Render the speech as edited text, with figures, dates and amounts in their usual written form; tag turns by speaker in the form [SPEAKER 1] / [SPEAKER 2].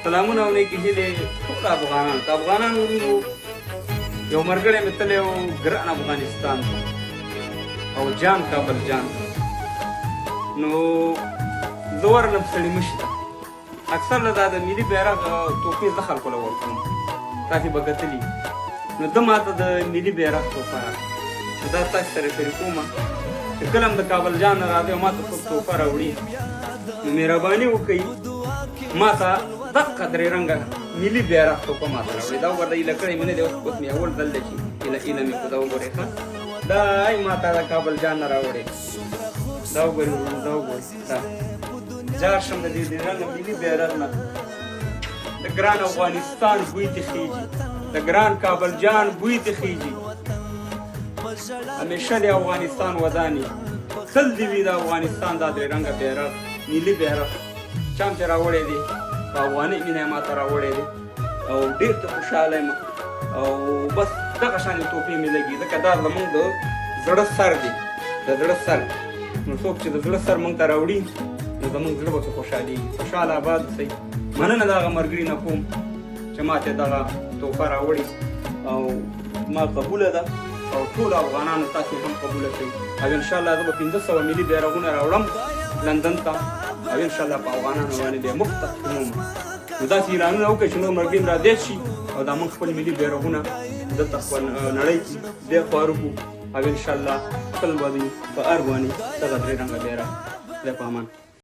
[SPEAKER 1] سلامونه او نیکې هیلې ټول افغانانو ته. افغانان ورونو، یو مرګړی مې تللی و ګران افغانستان ته او جان کابل جان ته. نو زه ورغلم سړي مشي ته. اکثر له دا د ملي بیرغ توپې زه خلکو له ورکوم، تاسې به کتلي. نو ده ماته د ملي بیرغ توپه راکړه. نو دا تاسې سره شریکوم چې کله هم د کابل جان نه راځي او ماته څوک توپه راوړي، نو مهرباني وکړئ ماته دقه درې رنګه ملي بیرغ توپه ماته راوړي. دا وګوره، دا ایله کړی مې نه دی، اوس اوس مې اول ځل دی چې ایله ایله مې کړو. دا وګورئ ښه، دا ای ماته د کابل جان نه راوړی. دا وګورئ وروڼو، دا وګورئ، دا جار شم د دې درې رنګه ملي بیرغ نه. د ګران افغانستان بوی ته خیږي، د ګران کابل جان بوی ته خیږي. همیشه د افغانستان وداني، تل دې وي د افغانستان دا درې رنګه بیرغ، ملي بیرغ. چا هم چې راوړی دی، په افغاني مینه یې ماته راوړی دی او ډېر ته خوشحاله یم. او بس دغه شان توپې مې لګي، ځکه دا زمونږ د زړه سر دی، د زړه سر. نو څوک چې د زړه سر مونږ ته راوړي، نو زمونږ زړه به پرې خوشحالېږي. خوشحاله اباد اوسئ. مننه د هغه ملګري نه کوم چې ماته دغه تحفه راوړي او ما قبوله ده، او ټولو افغانانو تاسې هم قبوله کړئ. او انشاءالله زه به 500 ملي بیرغونه راوړم لندن ته، او انشاءالله په افغانانو باندې بیا مفت تقسیموم. نو داسې اعلانونه وکړئ چې نور ملګري هم را زیات شي او دا موږ خپل ملي بیرغونه دلته خپل نړۍ کې بیا خواره کړو. او انشاءالله تل به وي په هر باندې دغه درې رنګه بیرغ. خدای په امان.